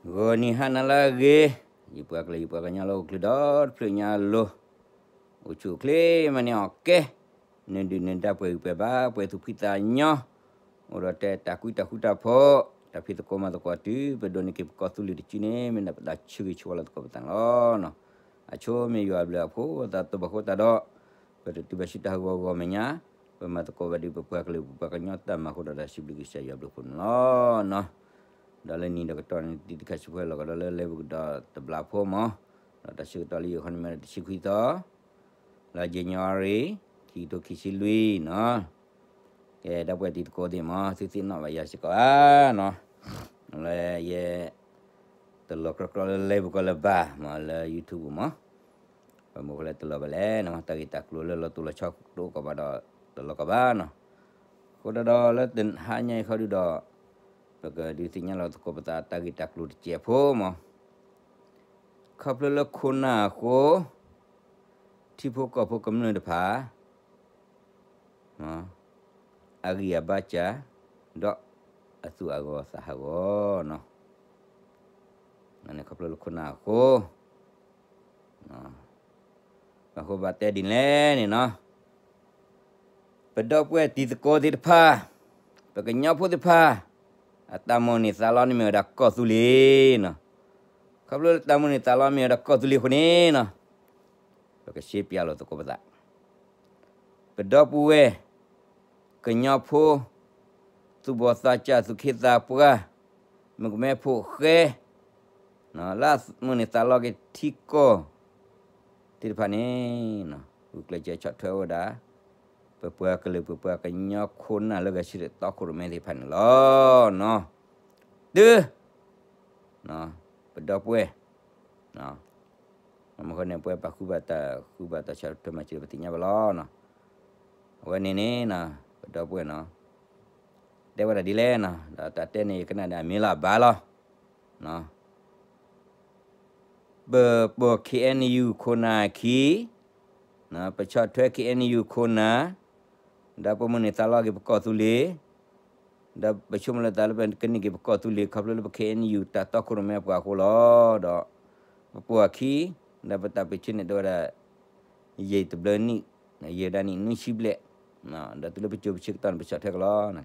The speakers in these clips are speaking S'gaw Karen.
ဂီၤနံၤဟါနၤလၢအဂ့ၤ, ယပှၤကလုာ်ယပှၤကညီလၢအိၣ်ချုးဒီတဖျၢၣ်ညါအလိၤ, အိၣ်ဆူၣ်အိၣ်ချ့မၤန့ၢ်အီၣ်ကဲ, နဒုၣ်နဒါပှဲၤဂံၢ်ပှဲၤဘါ ပှဲၤသူၣ်ဖှံသးညီ, အိၣ်ဒီးတဲတၢ်ကွံတၢ်ဃူတၢ်ဖိး, တၢ်ဖံးသကိးမၤသကိးတုၤ ပဒိးန့ၢ်က့ၤပကီၢ်သူလ့ၤတစုန့ၣ် မ့ၢ်ဒၣ်ပတၢ်ဆၢဂ့ၤဆၢဝါလီၤသကိးပသးန့ၣ်လီၤ. အဆိမ့ၢ်ယွၤအဘျုးအဖှိၣ် သးတဘၣ်ဃိသတးဒီး, ပတတုၤဘၣ်ဆူတၢ်ဟးဂီၤဂီၢ်မဲာ်ညါ, ပမၤသကိးဘၣ်ဒီးပပှၤကလုာ်ပပှၤကညီတၢ်မၤအဃိဒီး တၢ်စံးဘျုးကစၢ်ယွၤဘျုးဖှိၣ်န့ၣ်လီၤ. ဒီးလၢနံၤဒီးကတီၢ်န့ၣ် တံၤသကိးဆံးဖိဟဲလီၤကဒီးလၢ live ကဒီးတဘျီဖိမး, ဒီးတၢ်ဆၢကတီၢ်လၢယိၤခီန့ၣ်မ့ၢ်ဒီးတဆံခွံသီ လါယနူၤအါရံၤ ခံကထိခံဆံလွံၢ်နီၤ, ကဲဒီပုၢ်ဝဲၢ်တံၤသကိးသ့ၣ်မး သုသ့ၣ်နီၣ်ဘၣ်ယၤစ့ၢ်ကီးဧါနီၤ, လၢယဲ တလီၤကြီကြီလၢ live ပူၤကီးလၢၤဘၣ်မး လၢ YouTube ပူၤမး, ပမ့ၢ်ဃိလဲၣ်တလီၤဘၣ်လဲၣ်နီၤ တၢ်ဂ့ၢ်တၢ်ကျိၤလၢလီၤတိၢ်လီၤဆီတအိၣ်ကီးဘၣ်ဒီး တလီၤကီးဘၣ်နီၤ, အဃိဒီးဒီးလၢတဟါညါအံၤခီဒုဒီး ပကဒုးသ့ၣ်ညါလီၤသကိးပသးတၢ်ဂ့ၢ်တၢ်ကျိၤတစဲးဖိမး, ခီဖျိလၢခိၣ်နၢ်အဃိ ထံဖိကီၢ်ဖိကမျၢၢ်တဖၣ် အဂံၢ်အဘါစၢ် ဒီးအသူၣ်အဂီၤသးဟးဂီၤနီၤ, ခီဖျိလၢခိၣ်နၢ်အဃိ ဘၣ်ဃိဘၣ်တဲဒ်လဲၣ်န့ၣ်နီၤ, ပဒီပုၢ်ဝဲၢ်တံၤသကိးသ့ၣ်တဖၣ်, ပကညီဖိသ့ၣ်တဖၣ် အတၢ်မိၣ်န့ၢ်သးလီန့ၣ်မ့ၢ်ဝဲဒၣ်ကီၢ်သူလ့ၤနီၤ, ခီဖျိလၢတၢ်မိၣ်န့ၢ်သးလီမ့ၢ်ဝဲဒၣ်ကီၢ်သူလ့ၤအဃိန့ၣ်နီၤ, ပကရှဲပၠးလိာ်သကိးပသး ပဒီပုၢ်ဝဲၢ် ကညီဖိ သူၣ်ဘီၣ်သးစၢ် သူၣ်က့သးပှၢ် မုၣ်ကမဲဖိဃဲ လၢအမိၣ်န့ၢ်သးလီက့ၤထံကီၢ်သ့ၣ်တဖၣ်န့ၣ် ဂုာ်ကျဲးစၢးဆီၣ်ထွဲဝဲဒၣ် ပပှၤကလုာ်ပပှၤကညီခိၣ်နၢ်လၢဂဲၤဆၢထၢၣ်တီခိၣ်ရိၣ်မဲသ့ၣ်တဖၣ်န့ၣ်လီၤ. တုၤ ပဒီပုၢ်ဝဲၢ် မ့ၢ်ဃိန့ၣ် ပဝဲပာ်ဃုာ်ဘၣ်တၢ်ဃုာ်ဘၣ်တၢ်ဆီၣ်ထွဲမၤစၢၤပသ့ၣ်ညါဘၣ်လီၤ. အဝဲန့ၣ်န့ၣ် ပဒီပုၢ်ဝဲၢ်နီၤ တဲဝဲဒၣ်ဒ်လဲၣ်နီၤ ဒီးတၢ်တဲန့ၣ် ယကနၣ်ဒီးအမ့ၢ်လီၤအဘၣ်လီၤ. ပပိာ် K N U ခိၣ်နၢ်အခံ ပဆီၣ်ထွဲ K N U ခိၣ်နၢ် ဒီးပမိၣ်န့ၢ်သးလီက့ၤပကီၢ်သူလ့ၤ ဒီးပဆိကမိၣ်လၢသးလၢပကန့ၢ်က့ၤပကီၢ်သူလ့ၤ ခီဖျိလၢပ K N U တၢ်တီခိၣ်ရိၣ်မဲပှၤအဃိလီၤ. ဒီးပပိာ်အခံ ဒီးပတၢ်ပၢၢ်ဆၢန့ၣ်တဲဝဲဒၣ် ယံာ်တဘျီနံၣ် ယံာ်ဝဲဒၣ်နံၣ်နွံဆံဘျဲၣ် ဒီးတုၤလၢပစိၤပဆၢကတီၢ်န့ၣ် ပဆီၣ်ထွဲကလီၤ.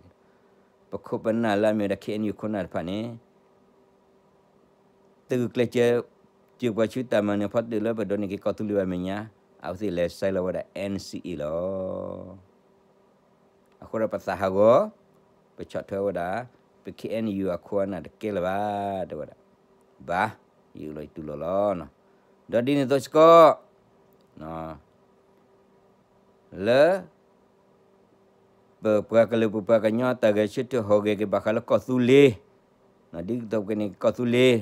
ပခိၣ်ပနၢ်လၢအမ့ၢ်ဝဲဒၣ် K N U ခိၣ်နၢ်တဖၣ်န့ၣ် တဂုာ်ကျဲးစၢး စၢၤပှၤဆူတၢ်မၤနၢၤဖီတၢၣ်လၢပဒိးန့ၢ်က့ၤကီၢ်သူလ့ၤဘၣ်မဲာ်ညါ အဝဲသ့ၣ်လဲၤဆဲးလီၤဝဲဒၣ် N C A လီၤ. အဃိဒီးပသးဟးဂီၤ ပဆီၣ်ထွဲဝဲဒၣ် ပ K N U အခိၣ်အနၢ်တကဲလၢၤဘၣ် တဲဝဲဒၣ် ဘၣ် ယအၢၣ်လီၤယတူၢ်လိာ်လီၤ. ဒီးဒ်န့ၣ်အသိးစ့ၢ်ကီး လၢ ပပှၤကလုာ်ပပှၤကညီတၢ်ဂဲၤဆၢထၢၣ်ဟီၣ်ဂဲၤက့ၤဘၣ်ဃးလၢကီၢ်သူလ့ၤ ဒ်သိးပကန့ၢ်ကီၢ်သူလ့ၤ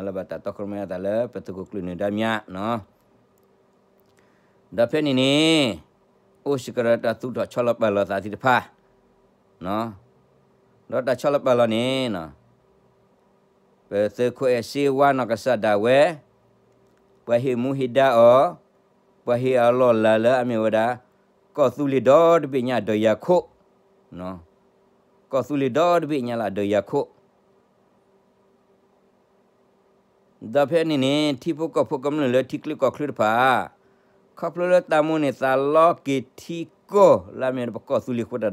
လၢဘၣ်တၢ်တီခိၣ်ရိၣ်မဲအသးလၢပသုးခိၣ်ကျၢၢ်နၢၤဒါမၠး ဒီးဖဲန့ၣ်န့ၣ် အိၣ်စ့ၢ်ကီးဒီးတၢ်သူၣ်ထီၣ်ဆီလီၤပာ်လီၤသးသ့ၣ်တဖၣ် ဒီးတၢ်ဆီလီၤပာ်လီၤန့ၣ် ပသုးခိၣ်အဲၣ်စ့ဝါနီၢ်ကစၢ်ဒၣ်ဝဲ ပှၤဟ့ၣ်မူဟ့ၣ်ဒါအီၤ, ပှၤဟ့ၣ်အီၤလီၢ်လၤလၢအမ့ၢ်ဝဲဒၣ် ကီၢ်သူလ့ၤဒီတဘ့ၣ်ညါဒီးယၤခိၣ်, ကီၢ်သူလ့ၤဒီတဘ့ၣ်ညါလၢအဒီးယၤခိၣ် ဒီးဖဲန့ၣ်န့ၣ် ထံဖိကီၢ်ဖိကမျၢၢ်လၢထံချၢကီၢ်ချၢတဖၣ် ခီဖျိလၢတၢ်မိၣ်န့ၢ်သးလီက့ၤထံကီၢ်လၢအမ့ၢ်ဝဲဒၣ်ပကီၢ်သူလ့ၤအဃိတၢ်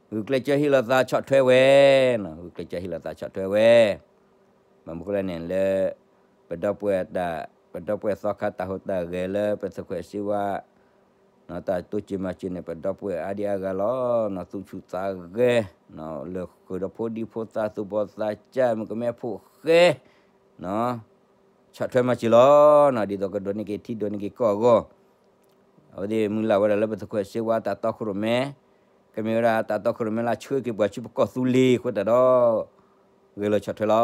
ဒီး ဂုာ်ကျဲးစၢးဟ့ၣ်လီၤသးဆီၣ်ထွဲဝဲ, ဂုာ်ကျဲးစၢးဟ့ၣ်လီၤသးဆီၣ်ထွဲဝဲ, ဘၣ်မနုၤဃိလဲၣ်န့ၣ် လၢ ပဒီပုၢ်ဝဲၢ်တၢ် ပဒီပုၢ်ဝဲၢ်သီခါတၢ်ဟူးတၢ်ဂဲၤလၢပသုးခိၣ်အဲၣ်စ့ဝါ တၢ်တိစၢၤမၤစၢၤန့ၣ် ပဒီပုၢ်ဝဲၢ်အါဒံအါဂၤလီၤ, သူၣ်ဆူၣ်သးဂဲၤ, လၢဃုာ်ဒီးဖိဒံဖိသၣ်သူၣ်ဘီၣ်သးစၢ် မုၣ်ကမဲဖိဃဲ ဆီၣ်ထွဲမၤစၢၤလီၤ, ဒ်သိးကဒိးန့ၢ်က့ၤထံဒိးန့ၢ်က့ၤကီၢ်အဂီၢ်, အဝဲသ့ၣ်မုၢ်လၢ်ဝဲဒၣ်လၢပသုးခိၣ်အဲၣ်စ့ဝါတၢ်တီခိၣ်ရိၣ်မဲ, ကမ့ၢ်ဝဲဒၣ်တၢ်တီခိၣ်ရိၣ်မဲလၢဆှၢက့ၤပှၤဆူပကီၢ်သူလ့ၤအဃိတၢ်ဒီး ဂဲၤလိာ်ဆီၣ်ထွဲလီၤ.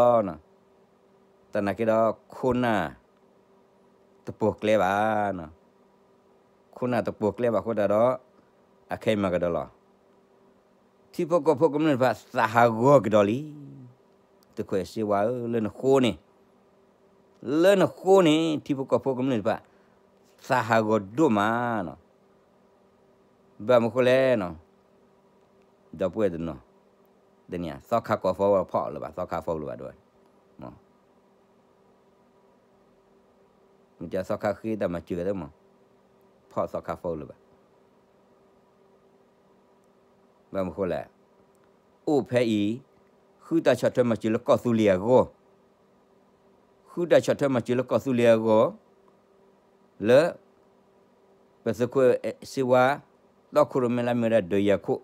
တၢ်နာ်က့ဒီး ခိၣ်နၢ် တပိာ်ကျဲဘၣ်, ခိၣ်နၢ်တပိာ်ကျဲဘၣ်အဃိတၢ်ဒီး အခဲအံၤမၤကဒီးလီၤ. ထံဖိကီၢ်ဖိကမျၢၢ်တဖၣ်သးဟးဂီၤကဒီးလံ. သုးခိၣ်အဲၣ်စ့ဝါဧၢ, လၢနဃိန့ၣ်, လၢနဃိန့ၣ် ထံဖိကီၢ်ဖိကမျၢၢ်တဖၣ် သးဟးဂီၤဒိၣ်မးလီၤ. ဘၣ်မနုၤဃိလဲၣ်, ဒီပုၢ်ဝဲၢ်တနီၤ တနံၤ သီခါကိးဖီဝဲဖီၣ်လၢၤဘၣ် သီခါဖီလၢၤဘၣ်ဒ်ဝဲ, မ့ၢ်တသီခါဃ့တၢ်မၤစၢၤကသ့မး, ဖီၣ်သီခါဖီလၢၤဘၣ်. ဘၣ်မနုၤဃိလဲၣ်, အိၣ်ဖဲအံၤ, ဃုတၢ်ဆီၣ်ထွဲမၤစၢၤလၢကီၢ်သူလ့ၤအဂီၢ်, ဃုတၢ်ဆီၣ်ထွဲမၤစၢၤလၢကီၢ်သူလ့ၤအဂီၢ်, လၢ ပသုးခိၣ်စ့ဝါ တီခိၣ်ရိၣ်မဲလၢအမ့ၢ်ဝဲဒၣ်ဒၢးယၤခိၣ်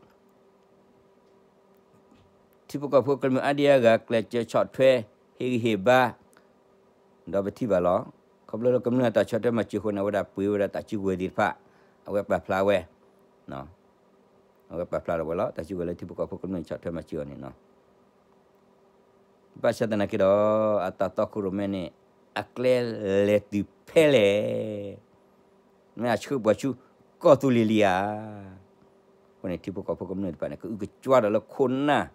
ထံဖိကီၢ်ဖိကမျၢၢ်အါဒံအါဂၤ ကျဲးစၢးဆီၣ်ထွဲ ဟ့ၣ်ဂံၢ်ဟ့ၣ်ဘါ, ဒီးပထံၣ်ဘၣ်လီၤ. ခီဖျိလၢကမျၢၢ်တၢ်ဆီၣ်ထွဲမၤစၢၤအဃိန့ၣ် အဝဲဒၣ်ပှ့ၤဝဲဒၣ်တၢ်စုကဝဲၤသ့ၣ်တဖၣ်, အဝဲပာ်ဖျါဝဲ, အဝဲပာ်ဖျါထီၣ်ဝဲလီၤ. တၢ်စုကဝဲၤလၢထံဖိကီၢ်ဖိကမျၢၢ်ဆီၣ်ထွဲမၤစၢၤအီၤန့ၣ် ဘၣ်ဆၣ်သနာ်က့ဒီး အတၢ်တီခိၣ်ရိၣ်မဲန့ၣ် အကျဲလဲၤတုၤဖဲလဲၣ်, မ့ၢ်အဆှၢပှၤဆူကီၢ်သူလ့ၤလံဧါ. အဃိန့ၣ် ထံဖိကီၢ်ဖိကမျၢၢ်တဖၣ်န့ၣ် ကအုကစွါဒီးလၢခိၣ်နၢ်,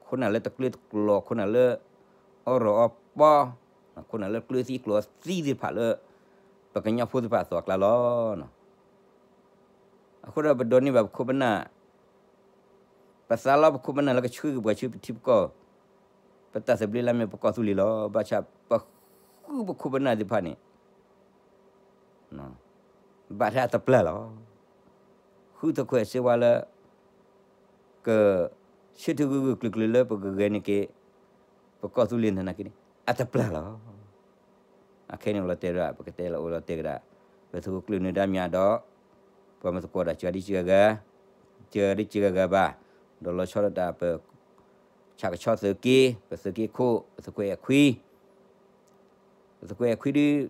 ခိၣ်နၢ်လၢတကျၢၤတကျိၤ, ခိၣ်နၢ်လၢအီၣ်ရီၣ်အီပီ, ခိၣ်နၢ်လၢကျၢၤသံကျိၤသံသ့ၣ်တဖၣ်လၢ ပကညီဖိသ့ၣ်တဖၣ်အသိးအကျါလီၤ. အဃိဒီးပဒိးန့ၢ်ဘၣ်ပခိၣ်ပနၢ်, ပသးလီပခိၣ်ပနၢ်လၢကဆှၢက့ၤပှၤဆူပထံပကီၢ်, ပတၢ်သဘျ့လၢအမ့ၢ်ပကီၢ်သူလ့ၤလီၤ. ဘၣ်ဆၣ်ပဃုပခိၣ်ပနၢ်သ့ၣ်တဖၣ်န့ၣ် ဘၣ်ထဲအတပျၢ်လီၤ. ဃုသုးခိၣ်စ့ဝါလၢ ကဆၢထၢၣ်ဂၢၢ်ဂၢၢ်ကျၢၤကျၢၤလၢပကဂဲၤန့ၢ်က့ၤ ပကီၢ်သူလ့ၤသနာ်က့န့ၣ် အတပျၢ်လီၤ. အခဲအံၤန့ၣ်လီၤတဲာ်ဒၣ် ပကတဲလီၤအိၣ်လီၤတဲာ်ကဒါ, ပသုးခိၣ်ကျၢၢ်နၢၤဒါမၠးဒီး ပှၤမၤသကိးတၢ်စှၤဒ်စှၤဂၤ, စှၤဒ်စှၤဂၤဘၣ်, ဒီးလီၤဆီဒၣ်တၢ်ပ ဆၣ်ကဆီသုးက့, ပသုးက့ခိၣ်, ပသုးခိၣ်အဲၣ်ခွံ, ပသုးခိၣ်အဲၣ်ခွံဒုး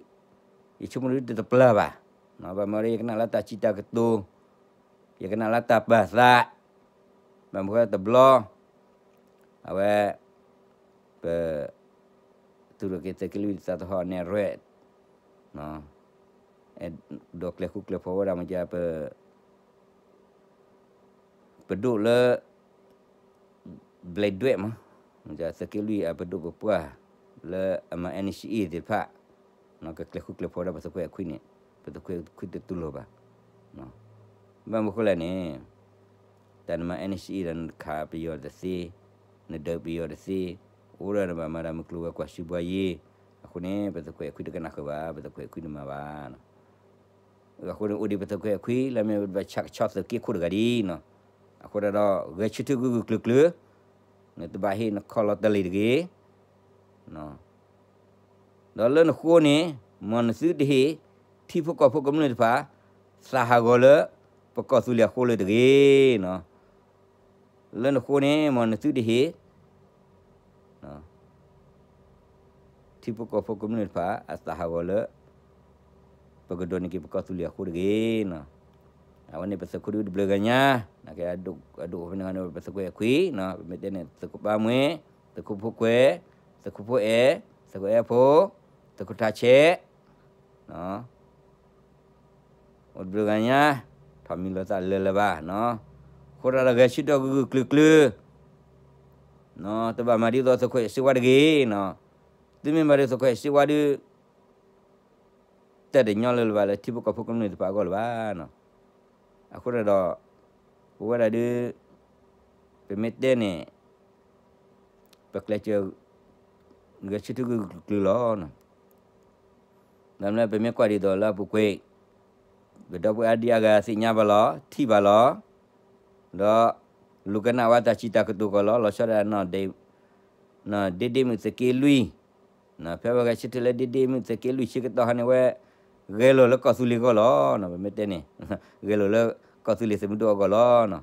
ယဆိကမိၣ်ဒုးတတပျၢ်ဘၣ်. ဘၣ်မနုၤဒီး ယကနၣ်လၢတၢ်စံးတၢ်ကတိၤ, ယကနၣ်လၢတၢ်ပာ်သး, ဘၣ်မနုၤဃိတဘျီ အဝဲ ပ သုးက့ သုးက့လွံၢ်သးသဟီၣ်နဲၣ်ရွဲၣ် ဒီးကျဲၤဃူကျဲၤဖိးဝဲဒၣ်မ့ၢ်က ပဒိၣ်လၢ ဘျဲးဒွဲၣ်မး, သုးက့လွံၢ်အပဒိၣ်ပပှၢ် လၢအမၤ NCA သ့ၣ်တဖၣ် ကကျဲၤဃူကျဲၤဖိးဒီးပသုးခိၣ်အဲၣ်ခွံန့ၣ် ပသုးခိၣ်အဲၣ်ခွံတတူၢ်လိာ်ဘၣ်. ဘၣ်မနုၤဃိလဲၣ်န့ၣ် တၢ်နမၤ NCA ဒီးနခးပယီၤတသ့, နဒုးပယီၤတသ့, အိၣ်ဒီးနဘၣ်မၤတၢ်မုၢ်ကျိၤဝဲၤကွာ်စုဘှါယ့ၢ်, အဃိန့ၣ် ပသုးခိၣ်အဲၣ်ခွံတကနၣ်ဃုာ်ဘၣ်, ပသုးခိၣ်အဲၣ်ခွံတမၤဘၣ်. အဃိန့ၣ် အိၣ်ဒံးပသုးခိၣ်အဲၣ်ခွံ လၢမ့ၢ်ဘၣ်ဆၣ်ကဆီသုးက့ခိၣ်တဂၤဒ်နီၤ, အဃိဒၣ်ဒီး ဂဲၤဆၢထၢၣ်ဂၢၢ်ဂၢၢ်ကျၢၤကျၢၤ, နတဘၣ်ဟ့ၣ်နခီၣ်လီၤတလ့ၤတဂ့ၤ ဒီးလၢနဃိန့ၣ် မ်နသုတဟ့ၣ် ထံဖိကီၢ်ဖိကမျၢၢ်တဖၣ် သးဟးဂီၤလၢ ပကီၢ်သူလ့ၤအဃိလၢၤတဂ့ၤနီၤ. လၢနဃိန့ၣ် မ်နသုတဟ့ၣ် ထံဖိကီၢ်ဖိကမျၢၢ်တဖၣ် အသးဟးဂီၤလၢ ပကဒိးန့ၢ်က့ၤပကီၢ်သူလ့ၤအဃိတဂ့ၤ. အဝဲန့ၣ်ပသုးခိၣ်ဒုတဘျုးဂၤညါ, အဒိၣ်ဖဲန့ၣ် ပသုးခိၣ်အဲၣ်ခွံ, ပမ့ၢ်တဲန့ၣ် သုးခိၣ်ပၢ်မှဲ, သုးခိၣ်ဖိခွဲး, သုးခိၣ်ဖိအဲၣ်, သုးခိၣ်အဲၣ်ဖိ, သုးခိၣ်ထးဆဲး အိၣ်တဘျုးဂၤညါ, ထီၣ်မံၤလီၤသးလၢလၢၤဘၣ်, အဃိဒၣ်ဒီးဂဲၤဆၢထၢၣ်ဂၢၢ်ဂၢၢ်ကျၢၤကျၢၤ, တဘၣ်မၤဒ်သိးသုးခိၣ်အဲၣ်စ့ဝါတဂ့ၤ, သုမ့ၢ်မၤဒ်သုးခိၣ်အဲၣ်စ့ဝါဒုး တၢ်တညီလၢၤလၢၤဘၣ်လၢထံဖိကီၢ်ဖိကမျၢၢ်တဖၣ်အဂီၢ်လၢၤဘၣ်. အဃိဒၣ်ဒီး ပဝဲဒၣ်ဒုး ပမ့ၢ်တဲန့ၣ် ပကျဲးစၢး ဂဲၤဆၢထၢၣ်ဂၢၢ်ဂၢၢ်ကျၢၤကျၢၤလီၤ. ဒီးပမ့ၢ်ကွၢ်ဒ်သိးလၢအပူၤကွံာ် ပဒီပုၢ်ဝဲၢ်အါဒံအါဂၤသ့ၣ်ညါဘၣ်လီၤ, ထံၣ်ဘၣ်လီၤ, ဒီး လူၤကနၣ်ဝဲတၢ်စံးတၢ်ကတိၤကီးလီၤ. လီၤဆီဒၣ် ဒ့ဒ့မုၣ်သုးက့လွံၢ်, ဖဲဝဲဂဲၤဆၢထၢၣ်လၢဒ့ဒ့မုၣ်သုးက့လွံၢ်ဆၢကတီၢ်ဟါန့ၣ်ဝဲ ဂဲၤလိာ်လၢကီၢ်သူလ့ၤအဂီၢ်လီၤ. ပမ့ၢ်တဲန့ၣ် ဂဲၤလိာ်လၢကီၢ်သူလ့ၤသုးမုၢ်ဒိၣ်အဂီၢ်လီၤ.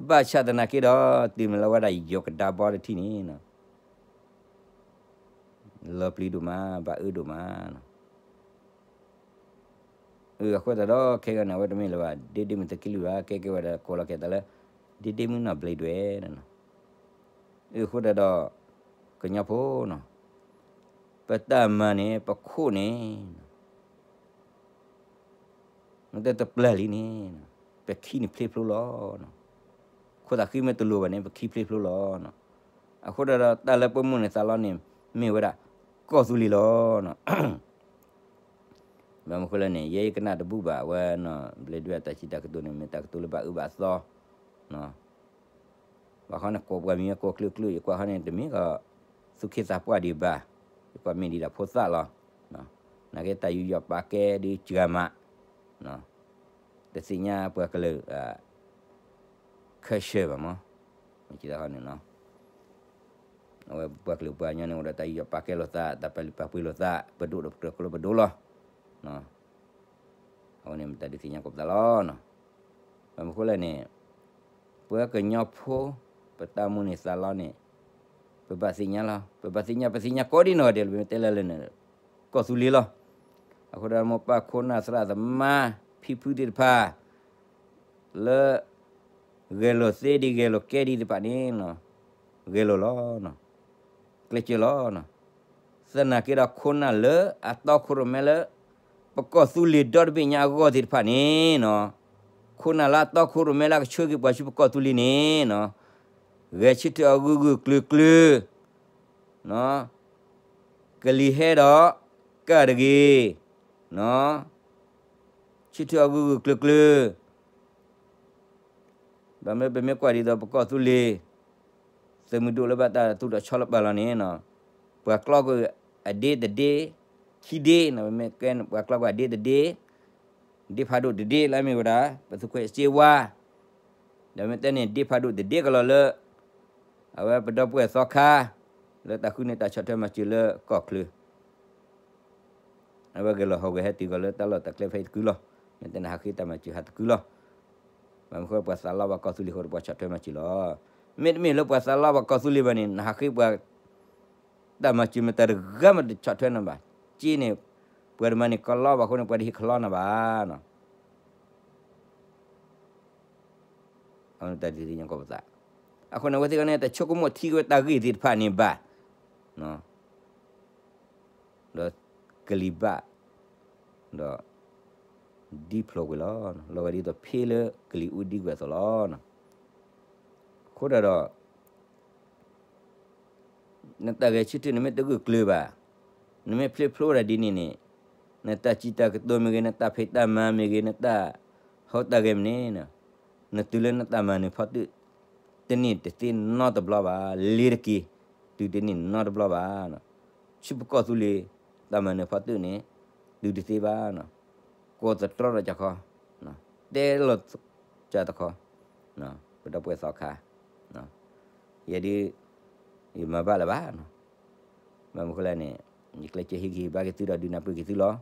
ဘၣ်ဆၣ်သနာ်က့ဒီး တုၤမ့ၢ်လၢဝဲဒၣ်ယိၤကဒါဘီတထံၣ်န့ၣ် လီၤပျံၤဒိၣ်မး ဘၣ်အၢဒိၣ်မး. အဃိသတးဒီး ခဲကနံၣ်အဝဲတမ့ၢ်လၢၤဘၣ် ဒ့ဒ့မုၣ်သုးက့လွံၢ်ဘၣ်, ကဲကဲဝဲဒၣ်ကိးလီၤက့ၤသးလၢ ဒ့ဒ့မုၣ်နီၢ်ဘျံးဒွဲၣ်. အဃိသတးဒီး ကညီဖိနီၤ, ပတၢ်မၤန့ၣ် ပခိၣ်န့ၣ် မ့ၢ်တတပျၢ်လံန့ၣ် ပခံန့ၣ်ဖျ့ဖျိလီၤ. ခိၣ်သးဃံမ့ၢ်တလိၤဘၣ်န့ၣ် ပခံဖျ့ဖျိလီၤ. အဃိဒၣ်ဒီး တၢ်လၢပမိၢ်န့ၢ်သးလီန့ၣ် မ့ၢ်ဝဲဒၣ် ကီၢ်သူလ့ၤလီၤ. ဘၣ်မနုၤဃိလဲၣ်န့ၣ် ယဲယကနၣ်တဘူၣ်ဘၣ် အဝဲနီၢ်ဘျံးဒွဲၣ်အတၢ်စံးတၢ်ကတိၤန့ၣ် မ့ၢ်တၢ်ကတိၤလၢဘၣ်အၢဘၣ်သီ ဘၣ်ဃီန့ၣ် ကိးပှၤမံၤဝဲကိးကျၢၢ်ကျၢၢ် ယကွၢ်ဃီန့ၣ် တမ့ၢ်ကီး သူၣ်က့သးပှၢ်ဒံးဘၣ်, ယကွၢ်မ့ၢ်ဒံးဒၣ်ဖိသၣ်လီၤ. နာ်က့တၢ်ယူးယီၣ်ပာ်ကဲဒ်စှၤမး, တသ့ၣ်ညါပှၤကလုာ် ခၢၣ်စၢၤဘၣ်မး, မ့ၢ်ကသးဃီန့ၣ်နီၤ, အဝဲပှၤကလုာ်ပှၤကညီန့ၣ် အိၣ်ဒီးတၢ်ယူးယီၣ်ပာ်ကဲလိာ်သး တၢ်ပာ်လုၢ်ပာ်ပှ့ၤလိာ်သး ပဒိၣ်ဒီးပတြၢၤကလိပဒိၣ်လီၤ. အဝဲန့ၣ်မ့ၢ်တၢ်ဒုးသ့ၣ်ညါကိးပသးလီၤ. ဘၣ်မနုၤဃိလဲၣ်န့ၣ်, ပှၤကညီဖိ ပတၢ်မိၣ်န့ၢ်သးလီန့ၣ်, ပဘၣ်သ့ၣ်ညါလီၤ. ပဘၣ်သ့ၣ်ညါ ပသ့ၣ်ညါကိးဒံနီၢ်ဂၤဒဲးလီၤ. ပမ့ၢ်တဲလၢလၢန့ၣ် ကီၢ်သူလ့ၤလီၤ. အဃိဒီးမိၢ်ပၢ်ခိၣ်နၢ်သရၣ်သမါ ဖံဖုသ့ၣ်တဖၣ် လၢ ဂဲၤလိာ်သ့ဒံး ဂဲၤလိာ်ကဲဒံးသ့ၣ်တဖၣ်န့ၣ်, ဂဲၤလိာ်လီၤ, ကျဲးစၢးလီၤ. သနာ်က့ဒီးခိၣ်နၢ်လၢအတီခိၣ်ရိၣ်မဲလၢ ပကီၢ်သူလ့ၤဒီတဘ့ၣ်ညါအဂီၢ်သ့ၣ်တဖၣ်န့ၣ်, ခိၣ်နၢ်လၢအတီခိၣ်ရိၣ်မဲလၢအကဆှၢက့ၤပှၤဆူပကီၢ်သူလ့ၤန့ၣ်, ဂဲၤဆၢထၢၣ်အီၤဂၢၢ်ဂၢၢ်ကျၢၤကျၢၤ, ကလံၤဟဲဒီး ကၢ်တဂ့ၤ, ဆၢထၢၣ်အီၤဂၢၢ်ဂၢၢ်ကျၢၤကျၢၤ, ဘၣ်မနုၤပမ့ၢ်ကွၢ်ဒ်သိးပကီၢ်သူလ့ၤ သုးမုၢ်ဒိၣ်လၢဘၣ်တၢ်သူၣ်ထီၣ်ဆီလီၤပာ်လီၤန့ၣ်, ပှၤကျီကွံာ်အဒ့တဒ့, ခံဒ့, ပှၤကျီကွံာ်အဒ့တဒ့, ဒ့ဖးဒိၣ်တဒ့လၢအမ့ၢ်ဝဲဒၣ် ပသုးခွဲးစ့ဝါ, ဒီးမ့ၢ်တဲန့ၣ် ဒ့ဖးဒိၣ်တဒ့ကလီၤလၢ အဝဲပဒီပုၢ်ဝဲၢ်သီခါ လၢတၢ်ဃုန့ၢ်တၢ်ဆီၣ်ထွဲမၤစၢၤလၢကီၢ်ချၢ အဝဲဂဲၤလီၤဟီၣ်ဂဲၤဟဲတုၤကီးလၢတၢ်လီၢ်တၢ်ကျဲဖဲအံၤတကုလီၤ. မ့ၢ်တဲနဟးဃ့တၢ်မၤစၢၤဟးတကုလီၤ. ဘၣ်မနုၤဃိပှၤသးလီဘၣ်ကီၢ်သူလ့ၤအဃိဒီးပှၤဆီၣ်ထွဲမၤစၢၤလီၤ. မ့တမ့ၢ်လၢပှၤသးလီဘၣ်ကီၢ်သူလ့ၤဘၣ်န့ၣ် နဟးဃ့ပှၤ တၢ်မၤစၢၤမတၤတဂၤမးတဆီၣ်ထွဲနၤဘၣ်. က့န့ၣ် ပှၤတမၤန့ၢ်ကီၢ်လီဘၣ်အဃိန့ၣ် ပှၤတဟ့ၣ်ကလီနၤဘၣ်. တၢ်ဒုးသ့ၣ်ညါကိးပသး. အဃိန့ၣ် အဝဲသ့ၣ်တဖၣ်န့ၣ် တၢ်ဆိကမိၣ်ထံက့ၤဝဲတၢ်ဂ့ၢ်သ့ၣ်တဖၣ်န့ၣ်ဘၣ်, ဒီးကလံၤဘၣ်, ဒီး ဒ်ဖျိကွံာ်လီၤ. လီၤဂာ်ဒ်သိးဖ့လၢကလံၤအူဒံကွံာ်အသိးလီၤ. အဃိဒၣ်ဒီး နတၢ်ဂဲၤဆၢထၢၣ်န့ၣ်မ့ၢ်တဂၢၢ်ကျၢၤဘၣ်, နမ့ၢ်ဖျ့ဖျိဝဲဒၣ်ဒ်န့ၣ်န့ၣ်, နတၢ်စံးတၢ်ကတိၤမ့ၢ်ဂ့ၤ, နတၢ်ဖံးတၢ်မၤမ့ၢ်ဂ့ၤ, နတၢ်ဟူးတၢ်ဂဲၤမ့ၢ်န့ၣ်, နတုၤလၢနတၢ်မၤနၢၤဖီတၢၣ် တန့ၢ်တသ့နီတဘျီဘၣ်, လ့ၤတက့ၤ တုၤတန့ၢ်နီတဘျီဘၣ်. ဆူပကီၢ်သူလ့ၤ တၢ်မၤနၢၤဖီတၢၣ်န့ၣ် တုၤတသ့ဘၣ်. ကိးသတြီဒီးကၢ်ခီ, တဲလီၤကၢ်တခီ, ပဒီပုၢ်ဝဲၢ်သီခါ, ယဲဒၣ် ယမၤဘၣ်လၢၤဘၣ်. ဘၣ်မနုၤဃိလဲၣ်န့ၣ်, ယကျဲးစၢးဟ့ၣ်ဂံၢ်ဟ့ၣ်ဘါက့ၤသုဒီးဒုးနၢ်ပၢၢ်က့ၤသုလီၤ.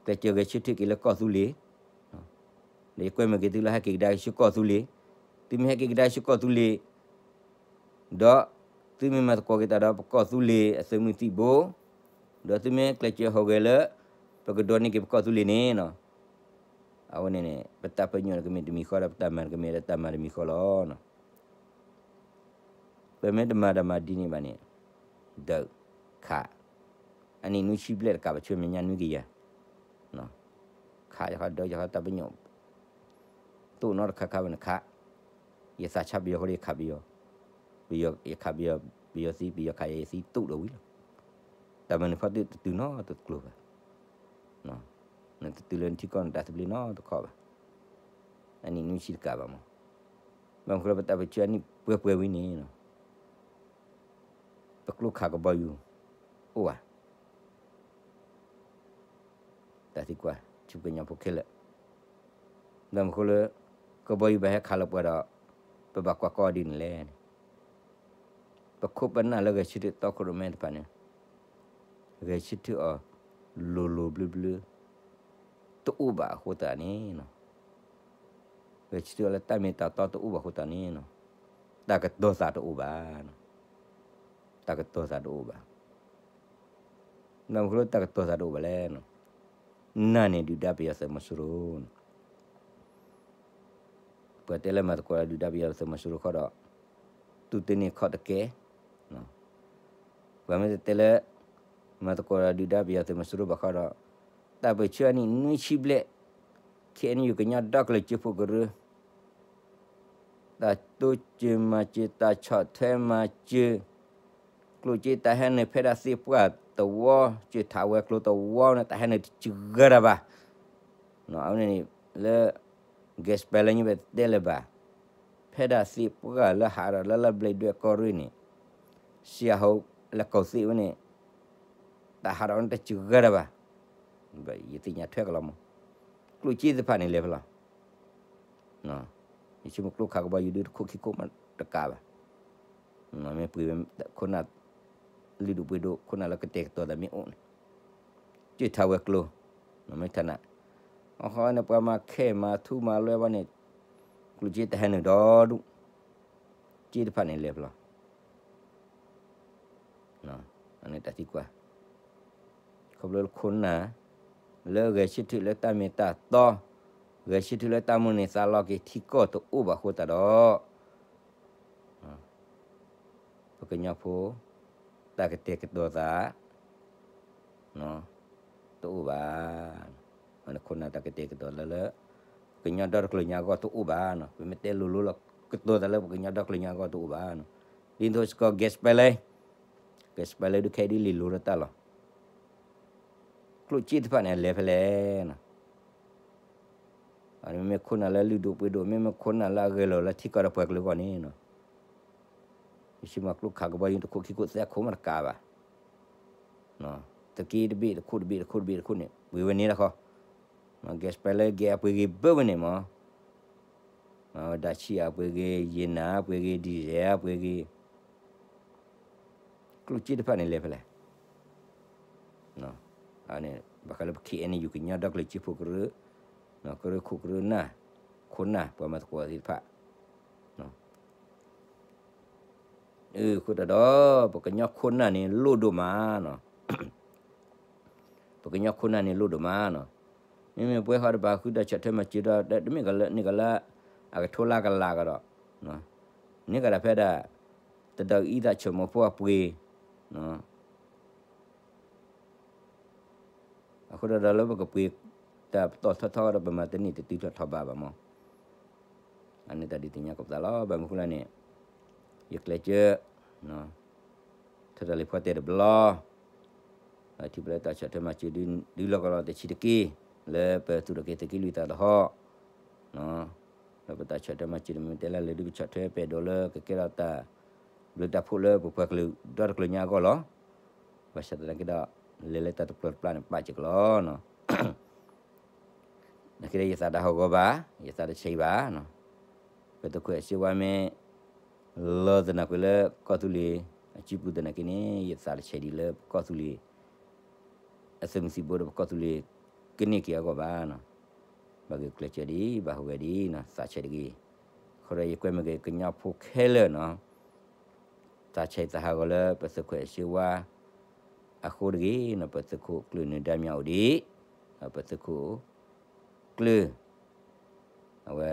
ကျဲးစၢးဂဲၤဆၢထၢၣ်က့ၤလၢကီၢ်သူလ့ၤ, ဒီးယကွဲမုာ်က့ၤသုလၢဟဲက့ၤကဒါက့ၤဆူကီၢ်သူလ့ၤ, သုမ့ၢ်ဟဲက့ၤကဒါက့ၤဆူကီၢ်သူလ့ၤ, ဒီးသုမ့ၢ်မၤသကိးက့ၤတၢ်ဒီးပကီၢ်သူလ့ၤအသုးမုၢ်သံၣ်ဘိ, ဒီးသုမ့ၢ်ကျဲးစၢးဟူးဂဲၤလၢ ပကဒိးန့ၢ်က့ၤပကီၢ်သူလ့ၤန့ၣ်, အဝဲန့ၣ်န့ၣ် ပတၢ်ပညိၣ်န့ၣ်ကမ့ၢ်တမံၤဃီဒီး ပတၢ်မၤန့ၣ်ကမ့ၢ်လၢတၢ်မၤတမံၤဃီလီၤ. ပမ့ၢ်တမၤဒီးမၤဒ်န့ၣ်ဘၣ်န့ၣ်, ဒၢး, ခး, အနံၣ်နွံဆံဘျဲၣ်တကးဘၣ် ဆူမဲာ်ညါနွံကယၤ, ခးယခီဒၢးယခီတၢ်ပညိၣ်, တိၣ်နီတခါခါဝဲန့ၣ်ခး, ယသးဆါပယီၤဃိဒီးယခးပယီၤ, ပယီၤယခးပယီၤ, ပယီၤသံပယီၤခးယၤယသံတိၣ်ဒီးဝံၤလီၤ. တၢ်မၤနၢၤဖီတၢၣ်တတုၤနီတကျိၤဘၣ်. နတတုၤလၢနထံကီၢ်နတၢ်သဘျ့နီတခီဘၣ်. အနံၣ်နွံဆံတကးဘၣ်မး, ဘၣ်မနုၤဃိလၢပတၢ်ပၢဆှၢအနံၣ်ပှဲၤပှဲၤဝံၤန့ၣ် ပကျိခးကဘီယူၤ အိၣ်ဧါ. တၢ်သံကွၢ် ဆူကညီဖိခဲလၢာ်, ဘၣ်မနုၤဃိလၢ ကဘီယူၤဘၣ်ဟဲခးလီၤပှၤဒီး ပဘၣ်ကွၢ်ကီဒ်န့ၣ်လဲၣ်န့ၣ်, ပခိၣ်ပနၢ်လၢဂဲၤဆၢထၢၣ်တီခိၣ်ရိၣ်မဲတဖၣ်န့ၣ် ဂဲၤဆၢထၢၣ်အီၤလိၤလိၤဘျၢဘျၢ တအိၣ်ဘၣ်အဃိသတးန့ၣ်, ဂဲၤဆၢထၢၣ်အီၤလၢတၢ်မ့ၢ်တၢ်တီတအိၣ်ဘၣ်အဃိသတးန့ၣ်, တၢ်ကတီၤသးတအိၣ်ဘၣ်. တၢ်ကတီၤသးတအိၣ်ဘၣ်. ဘၣ်မနုၤဃိလၢတၢ်ကတီၤသးတအိၣ်ဘၣ်လဲၣ်န့ၣ်, နၤန့ၣ်ဒုၣ်ဒါပယီၤသုးမီၤစိရိၤန့ၣ် ပှၤတဲလၢမၤသကိးဒီးဒုၣ်ဒါပယီၤသုးမီၤစိရိၤဃီဒီး တူၢ်တန့ၢ်ခီၣ်တကဲ, ပှၤမ့ၢ်တတဲလၢ မၤသကိးဒီးဒုၣ်ဒါပယီၤသုးမီၤစိရိၤဘၣ်ဃီဒီး တၢ်ပၢဆှၢအနံၣ်နွံဆံဘျဲၣ် ခ့ၣ်အဲၣ်ယူၣ် ကညီဒီကလုာ်စၢဖှိၣ်ကရၢ တၢ်တိစၢၤမၤစၢၤ တၢ်ဆီၣ်ထွဲမၤစၢၤ ကျိၣ်စ့တၢ်ဟဲနုာ်ဖဲဒၣ်သ့ၣ်ပှၢ်တဝီ စၢၤထးဝဲၤကျိၤတဝီန့ၣ် တၢ်ဟဲနုာ်တစှၤတၢ်ဘၣ်. အဝဲန့ၣ်လၢ gas pipeline ညါဘၣ်တဲလၢၤဘၣ်. ဖဲဒၣ်သ့ၣ်ပှၢ်လၢဟးဒီးလၢလၢဘျ့းဒွဲၣ်ကီၢ်ရ့ၣ်န့ၣ်, စံၣ်အဟိလဲၤကိးသ့ၣ်ဝဲန့ၣ်, တၢ်ဟးဒီးန့ၣ်တစှၤတၢ်ဘၣ်, ယသ့ၣ်ညါထွဲကလီၤမး, ကျိၣ်စ့သ့ၣ်တဖၣ်န့ၣ်လဲၤဖဲလဲၣ်, ယဆိကမိၣ်ကျိခးကဘီယူၤဒုးတခိၣ်ခံခိၣ်မးတကးဘၣ်, မ့ၢ်ပှ့ၤဝဲခိၣ်နၢ်, လုၢ်ဒိၣ်ပှ့ၤဒိၣ်ခိၣ်နၢ်လၢကတဲာ်ကတီၤသးမ့ၢ်အိၣ်န့ၣ်, ကၢၢ်ထးဝဲကျိ, မ့ၢ်ထးနး, အဃိန့ၣ် ပှၤမၤခဲမၤထူမၤလွဲဘၣ်န့ၣ်, ကျိၣ်စ့တဟဲနုာ်ဒီဒူၣ်, စ့တဖၣ်န့ၣ်လဲၤဖဲလဲၣ် အန့ၣ်တၢ်သံကွၢ်, ခီဖျိလၢခိၣ်နၢ်, လၢဂဲၤဆၢထၢၣ်လၢတၢ်မ့ၢ်တၢ်တီ, ဂဲၤဆၢထၢၣ်လၢတၢ်မိၣ်န့ၢ်သးလီက့ၤထံကီၢ်တအိၣ်ဘၣ်အဃိသတးဒီး ပကညီဖိ, တၢ်ကတဲာ်ကတီၤသး, တအိၣ်ဘၣ်, ခိၣ်နၢ်တၢ်ကတဲာ်ကတီၤလၢလၢ, ပကညီဒီတကျိၤညါအဂီၢ်တအိၣ်ဘၣ်နီၤ, ပမ့ၢ်တဲလိၤလိၤလီၤ, ကတီၤသးလၢပကညီဒီတကျိၤညါအဂီၢ်တအိၣ်ဘၣ်နီၤ, ဒ်သိးစ့ၢ်ကီး gas pipeline, gas pipeline ဒုးခဲအံၤဒ်လံာ်လိၤလၢတၢ်လီၤ ကျိၣ်စ့တဖၣ်န့ၣ် အလဲၤဖဲလဲၣ်နီၤ, မ့မ့ၢ်ခိၣ်နၢ်လၢလုၢ်ဒိၣ်ပှ့ၤဒိၣ် မ့မ့ၢ်ခိၣ်နၢ်လၢအဂဲၤလိာ်လၢထံကီၢ်ဒီးပှၤကလုာ်အဂီၢ်န့ၣ်နီၤ, ယဆိကမိၣ်ကျိခးကဘီယူၤတခိၣ်ခံခိၣ်သၢခိၣ်မးတကးဘၣ်, သုးက့တဘ့ၣ်တခိၣ်တဘ့ၣ်တခိၣ်တဘ့ၣ်တခိၣ်န့ၣ် ပှ့ၤဝဲန့ၣ်လီၤခီ, gas pipeline ဂဲၤအပှ့ၤဂ့ၤဘၢဝဲန့ၣ်မး ဒၣ်ဆံးအပှ့ၤဂ့ၤ, ယံာ်နၢ်အပှ့ၤဂ့ၤ, ဒံၣ်စဲးအပှ့ၤဂ့ၤ, ကျိၣ်စ့တဖၣ်န့ၣ်လဲၤဖဲလဲၣ်, ဘၣ်ဃးလၢပ ခ့ၣ်အဲၣ်ယူၣ် ကညီဒီကလုာ်စ့ၢ်ကီးကရၢ, ကရၢခိၣ်ကရၢနၢ်, ခိၣ်နၢ် ပှၤမၤသကိးသ့ၣ်တဖၣ် အဃိသတးဒီး ပကညီခိၣ်နၢ်န့ၣ်လိၣ်ဒိၣ်မးနီၤ, ပကညီခိၣ်နၢ်န့ၣ်လိၣ်ဒိၣ်မးနီၤ, မ့မ့ၢ်ပှၤဃီတဘၣ်ဃုတၢ်ဆီၣ်ထွဲမၤစၢၤဒီး တမ့ၢ်ကလၢ န့ၣ်ကလၢ အကထိလၢကလးကဒီး, န့ၣ်ကဒီးဖဲဒၣ် တဒီးအံသးဆိမိၣ်ဖိအပှ့ၤ အဃိဒီးလၢပကပှ့ၤတၢ်ပတီၢ်ထီထီဒီး ပမၤတန့ၢ်တတုၤထီၣ်ထီဘးဘၣ်မး, အန့ၣ်တၢ်ဒုးသ့ၣ်ညါကပသးလီၤ. ဘၣ်မနုၤဃိလဲၣ်န့ၣ် ယကျဲးစၢး ထီၣ်တၢ်လံၤဖီတဲာ်တဘျီ ထံၣ်ပလၢတၢ်ဆီၣ်ထွဲမၤစၢၤဒုးလီၢ်ကီၢ်လီၤတဆံးတက့ၢ် လၢပသူၣ်ထီၣ်က့ၤသုးက့လွံၢ်သးသဟီၣ် လၢပတၢ်ဆီၣ်ထွဲမၤစၢၤန့ၣ် မ့ၢ်တဲလၢလၢဒုးပဆီၣ်ထွဲပအဲၣ်ဒိးလၢကကဲထီၣ်တၢ်ဘျုးတၢ်ဖှိၣ်လၢပပှၤကလုာ်ဒီတကျိၤညါအဂီၢ်လီၤ. ဘၣ်ဆၣ်သနာ်က့ဒီး လဲၤလၢတၢ်တပျီၤတပျၢ်န့ၣ် ပာ်စၢၤကလီၤနီၤ. နာ်က့ဒီးယသးတဟးဂီၤဘၣ်, ယသးတဆံးဘၣ်. ပသုးခိၣ်အဲၣ်စ့ဝါမ့ၢ် လီၤသနာ်ကွံာ်လၢကီၢ်သူလ့ၤ အစုပူၤသနာ်က့န့ၣ် ယသးတဆံးဒံးလၢပကီၢ်သူလ့ၤ အသုးမုၢ်သံၣ်ဘိဒီးပကီၢ်သူလ့ၤ ကန့ၢ်က့ၤအဂီၢ်ဘၣ်နီၤ. ဘၣ်ဂ့ၢ်ကျဲးစၢးဒံး ဘၣ်ဟူးဂဲၤဒံးနီၤ သးဆံးတဂ့ၤ. အဃိဒီးယကွဲမ့ၢ်က့ၤကညီဖိခဲလၢာ်နီၤ သးဆံးသးဟးဂီၤလၢပသုးခိၣ်အဲၣ်စ့ဝါ အဃိတဂ့ၤနီၤ ပသုးခိၣ်ကျၢၢ်နၢၤဒါမၠးအိၣ်ဒံး ပသုးခိၣ်ကျၢၢ် အဝဲ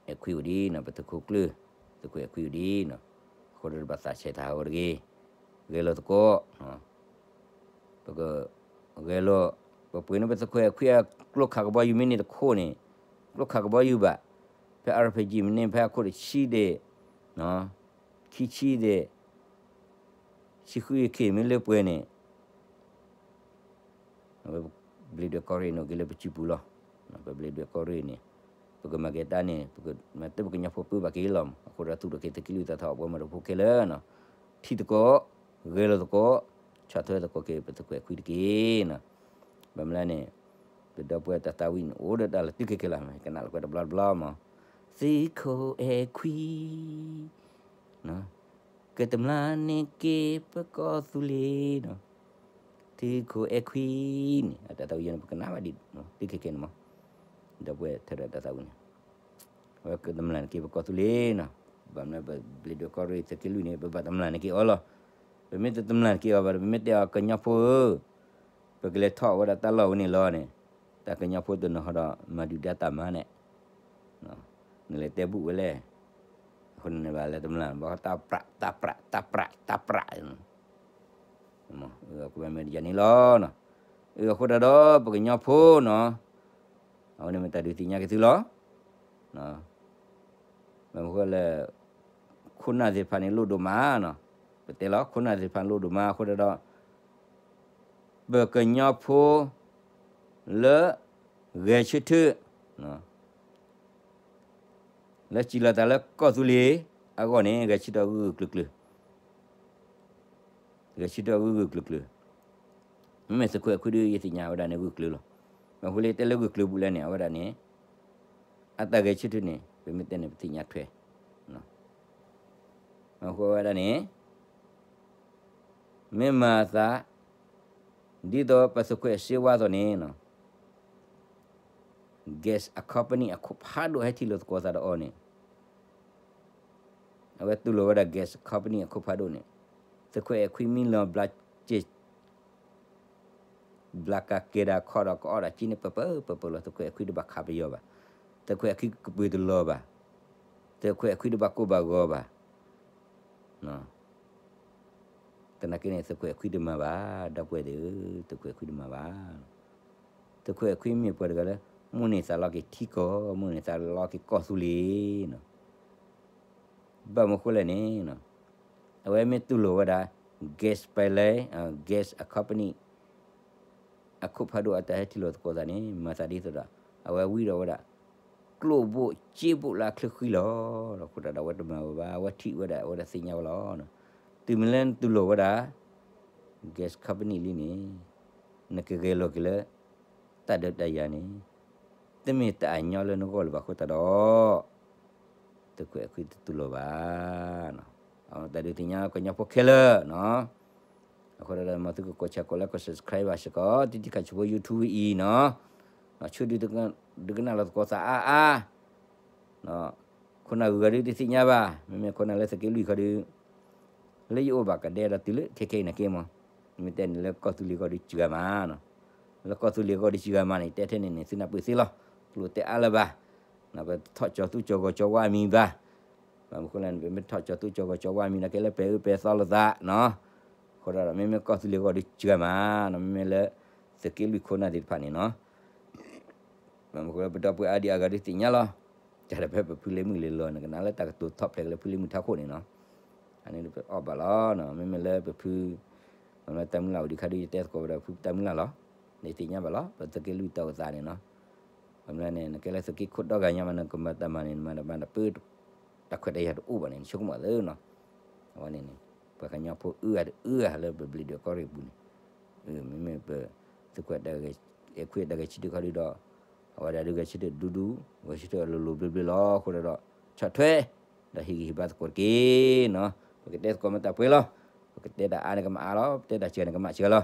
အဲၣ်ခွံအိၣ်ဒံးနီၤ ပသုးခိၣ်ကျၢၢ် သုးခိၣ်အဲၣ်ခွံအိၣ်ဒံးနီၤ. အဃိဒီးပသးဆံးသးဟးဂီၤတဂ့ၤ. ဂဲၤလိာ်သကိး ပကဂဲၤလိာ် ပပှ့ၤန့ၢ်ပသုးခိၣ်အဲၣ်ခွံအကျိခးကဘီယူၤမ့ၢ်န့ၢ်တခိၣ်န့ၣ် ကျိခးကဘီယူၤဘၣ်. ဖဲ အါရ်ပီၣ်ကၠံၣ် မ့ၢ်န့ၢ်ဖဲအခိၣ်တဆံဒံး ခံဆံဒံး ဆံဃုယခ့ၣ်မ့ၢ်လၢပှဲၤန့ၣ် အဝဲဘျ့းဒွဲၣ်ကီၢ်ရ့ၣ်န့ၣ်အိၣ်က့ၤလၢပစုပူၤလီၤ. ပဘျ့းဒွဲၣ်ကီၢ်ရ့ၣ်န့ၣ် ပကမၤက့ၤတၢ်န့ၣ် ပကမၤတၢ်ပကညီဖိပၢဘၣ်က့ၤလီၤ. အဃိဒီးသူၣ်ထီၣ်က့ၤသုးက့လွံၢ်သးသဟီၣ်ပှၤမၤတဖိခဲလၢာ်နီၤ ထံၣ်သကိး ဂဲၤလိာ်သကိး ဆီၣ်ထွဲသကိးက့ၤပသုးခိၣ်အဲၣ်ခွံတက့ၢ်နီၤ. ဘၣ်မနုၤလဲၣ်န့ၣ် ပဒီပုၢ်ဝဲၢ်တၢ်သးဝံၣ်န့ၣ် အိၣ်ဒီးတၢ်လီၤတံၢ်ခဲလၢာ် ကနၣ်လီၤကွဲတဘျီတဘျီမး သုးခိၣ်အဲၣ်ခွံ ကတမျၢ်န့ၢ်က့ၤပကီၢ်သူလ့ၤနီၤ. သုးခိၣ်အဲၣ်ခွံန့ၣ် အတၢ်သးဝံၣ်ယဲန့ၣ် ပကနၣ်ဘၣ်ဒံး တံၢ်ခဲကဲန့ၣ်မး ဒီပုၢ်ဝဲၢ်ထဲဒၣ်တၢ်သးဝံၣ်န့ၣ် အဝဲကတမျၢ်န့ၢ်က့ၤပကီၢ်သူလ့ၤနီၤ. ဘၣ်မနုၤပဘျ့းဒွဲၣ်ကီၢ်ရ့ၣ်သုးက့လွံၢ်န့ၣ် ပဘၣ်တမျၢ်န့ၢ်က့ၤအီၤလီၤ. ပမ့ၢ်တတမျၢ်န့ၢ်က့ၤအီၤဘၣ်ဒီး ပမ့ၢ်တဲအီၤကညီဖိဧၢ ပကလဲၤထီၣ်ဝဲဒၣ်တၢ်လီၢ်ဝဲန့ၣ်လီၤန့ၣ် တၢ်ကညီဖိတနီၤဟီဒီး မၤဒုၣ်ဒါတၢ်မၤန့ၣ် နလဲၤတဲဘူၣ်ဝဲလဲၣ်. အဃိန့ၣ်ဘၣ်လဲၤတမျၢ် ဘၣ်တၢ်ပြး တၢ်ပြး တၢ်ပြး တၢ်ပြး ကဘၣ်မ့ၢ်တယၤန့ၣ်လီၤ. အဃိတၢ်ဒီး ပကညီဖိနီၤ အဝဲန့ၣ်မ့ၢ်တၢ်ဒုးသ့ၣ်ညါက့ၤသုလီၤ. ဘၣ်မနုၤဃိလဲၣ် ခိၣ်နၢ်သ့ၣ်တဖၣ်န့ၣ်လိၣ်ဒိၣ်မးနီၤ. ပတဲလီၤ ခိၣ်နၢ်သ့ၣ်တဖၣ်န့ၣ်လိၣ်ဒိၣ်မး အဃိတၢ်ဒီး ပကညီဖိ လၢ ဂဲၤဆၢထၢၣ် လၢစံးလီၤသးလၢကီၢ်သူလ့ၤအဂီၢ်န့ၣ် ဂဲၤဆၢထၢၣ်ဂုာ်ဂုာ်ကျုာ်ကျုာ်, ဂဲၤဆၢထၢၣ်ဂုာ်ဂုာ်ကျုာ်ကျုာ်, မ့မ့ၢ်သုးခိၣ်အဲၣ်ခွံဒုးယသ့ၣ်ညါဝဲဒၣ်န့ၣ်ဂုာ်ကျုာ်လီၤ. မ့ၢ်အဃိလၢတဲလၢဂုာ်ကျုာ်ဘူးလဲၣ်န့ၣ် အဝဲဒၣ်န့ၣ် အတၢ်ဂဲၤဆၢထၢၣ်န့ၣ် ပမ့ၢ်တဲန့ၣ် ပသ့ၣ်ညါထွဲ, မ့ၢ်အဃိဝဲဒၣ်န့ၣ် မ့ၢ်မၤသး ဒ်သိးပသုးခွဲးစ့ဝါအသိးန့ၣ် gas အ company အခိၣ်ဖးဒိၣ်ဟဲထံၣ်လိာ်သကိးသးဒီးအီၤန့ၣ်, အဝဲတူၢ်လိာ်ဝဲဒၣ် gas company အခိၣ်ဖးဒိၣ်န့ၣ်, သုးခွဲးအဲၣ်ခွံမံလီၤဘျးက့ၤ ဘျးကးကဲဒၣ်ခီဒီးကအီၣ်ဒၣ်က့န့ၣ် ပပၢပပၢလီၤ. သုးခွဲးအဲၣ်ခွံတဘၣ်ခးပယီၤဘၣ်, သုးခွဲးအဲၣ်ခွံကပၢၤတလီၤဘၣ်, သုးခွဲးအဲၣ်ခွံတဘၣ်ကိၢ်ဘၣ်ဂီၤဘၣ် သနာ်က့န့ၣ် သုးခွဲးအဲၣ်ခွံတမၤဘၣ်, ဒီပုၢ်ဝဲၢ်သ့ၣ်ဧၢ, သုးခွဲးအဲၣ်ခွံတမၤဘၣ်. သုးခွဲးအဲၣ်ခွံမ့ၢ်ပှၤတဂၤလၢ မိၣ်န့ၢ်သးလီက့ၤထံကီၢ်, မိၣ်န့ၢ်သးလီက့ၤကီၢ်သူလ့ၤ, ဘၣ်မနုၤဃိလဲၣ်န့ၣ် အဝဲမ့ၢ်တူၢ်လိာ်ဝဲဒၣ် gas pipeline, gas company အခိၣ်ဖးဒိၣ်အတၢ်ဟဲထံၣ်လိာ်သကိးသးန့ၣ် မၤသးဒ်သိးဒီး အဝဲဝံဒီးဝဲဒၣ် ကျိၣ်ဘိၣ်စ့ဘိၣ်လၢအချၢဃံလီၤ. ဒီးအဃိဒီးအဝဲတမၤဝဲဘၣ်, အဝဲထံၣ်ဝဲဒၣ် အဝဲဒၣ်သ့ၣ်ညါဝဲလီၤ. တုၤမ့ၢ်လၢနတူၢ်လိာ်ဝဲဒၣ် gas company လံန့ၣ် နကဂဲၤလိာ်က့ၤလၢ တၢ်ဒုးတၢ်ယၤန့ၣ် တမ့ၢ်တၢ်အညီလၢနဂီၢ်လၢၤဘၣ်အဃိသတးဒီး သုးခွဲးအဲၣ်ခွံတတူၢ်လိာ်ဘၣ်. တၢ်ဒုးသ့ၣ်ညါကညီဖိခဲလၢာ်နီၤ. အဃိဒီး မ်သုကကိးဆၢကိး like ကိး subscribe ဘၣ်စ့ၢ်ကီး တံတံခါဆူဖိ YouTube အံၤနီၤ. ဆူဒုး ဒုးကနၣ်လီၤသကိးသးအါအါ ခိၣ်နၢ်ဂုၤဂၤဒုးတသ့ၣ်ညါဘၣ်, မ့မ့ၢ်ခိၣ်နၢ်လၢသုးက့လွံၢ်ခီဒုး လၢယအိၣ်ဘၣ်ကဒဲဒီးတုၤလၢခဲခဲအံၤန့ၣ်က့မး, မ့ၢ်တဲန့ၣ်လၢကီၢ်သူလ့ၤဂီၢ်ဒုးစှၤမးနီၤ, လၢကီၢ်သူလ့ၤဂီၢ်ဒုးစှၤမးန့ၣ် တဲထဲန့ၣ်န့ၣ် သုနၢ်ပၢၢ်သ့လီၤ, ပလိၣ်တဲအါလၢၤဘၣ်, ပထီၣ်ကၠီၤသူကၠီၤဂီၤကၠီၤဝါမံၤဘၣ်, ဘၣ်မနုၤဃိလဲၣ်န့ၣ် ပမ့ၢ်ထီၣ်ကၠီၤသူကၠီၤဂီၤကၠီၤဝါမံၤနာ်က့လၢပှဲၤအၢပှဲၤသီလိာ်သးနီၤ, အဃိဒီး မ့မ့ၢ်ကီၢ်သူလ့ၤဂီၢ်ဒုးစှၤမးနီၤ, မ့မ့ၢ်လၢ သုးက့လွံၢ်ခိၣ်နၢ်သ့ၣ်တဖၣ်န့ၣ်နီၤ ဘၣ်မနုၤဃိလၢပဒီပုၢ်ဝဲၢ်အါဒံအါဂၤဒုးသ့ၣ်ညါလီၤ, တၢ်ဒီးဖဲပဖုလ့မုၢ်လ့လီၤ နကနၣ်လၢတၢ်ကတိၤထီၣ်ဖျဲးက့ၤလၢဖုလ့မုၢ်ထးခိၣ်န့ၣ်နီၤ, အန့ၣ်ဒုးပအီၣ်ဘၣ်လီၤ, မ့မ့ၢ်လၢပဖု မ့ၢ်လၢတၢ်မုၢ်လၢ်အိၣ်ဒံးခါဒုး ယတဲသကိးဝဲဒီးဖုတၢ်မုၢ်လၢ်လီၤ, နသ့ၣ်ညါဘၣ်လီၤ ပသုးက့လွံၢ်တၢ်အိၣ်သးန့ၣ်နီၤ, ဘၣ်မနုၤလဲၣ်န့ၣ် နကဲလၢသုးက့ခိၣ်ဒီဂၤညါမး နကမၤတၢ်မၤန့ၣ် နမၤတၢ်မၤတပၢ တၢ်ခွဲးတၢ်ယာ်တအိၣ်ဘၣ်န့ၣ် နဆိကမိၣ်သ့နီၤ, အဝဲန့ၣ်န့ၣ် ပှၤကညီဖိအၢအါတအၢအါလၢပဘျံးဒွဲၣ်ကီၢ်ရ့ၣ်ပူၤန့ၣ်, မ့မ့ၢ်ပ သုးခွဲး အဲၣ်ခွံတၢ်ဂဲၤဆၢထၢၣ်ခီဒုးဒီး အဝဲဒၣ်ဒုးဂဲၤဆၢထၢၣ်ဒူဒူ, ဂဲၤဆၢထၢၣ်လိၤလိၤဘျ့ဘျ့လီၤ, အဃိဒီး ဆီၣ်ထွဲ ဒီးဟ့ၣ်ဂံၢ်ဟ့ၣ်ဘါသကိးတက့ၢ်နီၤ, ပကတဲသကိးမ့ၢ်တၢ်ပှဲၤလီၤ, ပကတဲတၢ်အါန့ၣ်ကမၣ်အါလီၤ, ပတဲတၢ်စှၤန့ၣ်ကမၣ်စှၤလီ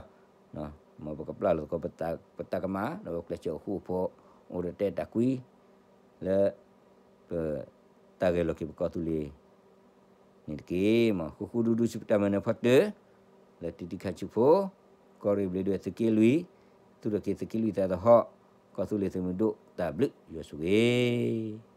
ၤ, မ်ပကပျၢ်လိာ်သကိး ပတၢ်ကမၣ် ဒီးပကျဲးစၢးအိၣ်ဃူအိၣ်ဖိး အိၣ်ဒီးတဲတၢ်ကွံ လၢ ပ တၢ်ဂဲၤလိာ်က့ၤပကီၢ်သူလ့ၤ န့ၣ်တက့ၢ်. မ်ဃူဃူဒူဒူဆူပတၢ်မၤနၢၤဖီတၢၢ် လၢတံတံခါဆူဖိ ကီၢ်ရ့ၣ်ဘျ့းဒွဲၣ်သုးက့လွံၢ် သူၣ်ထီၣ်က့ၤသုးက့လွံၢ်သးသဟီၣ် ကီၢ်သူလ့ၤသုးမုၢ်ဒိၣ်တၢ်ဘျုးယွၤဆိၣ်ဂ့ၤ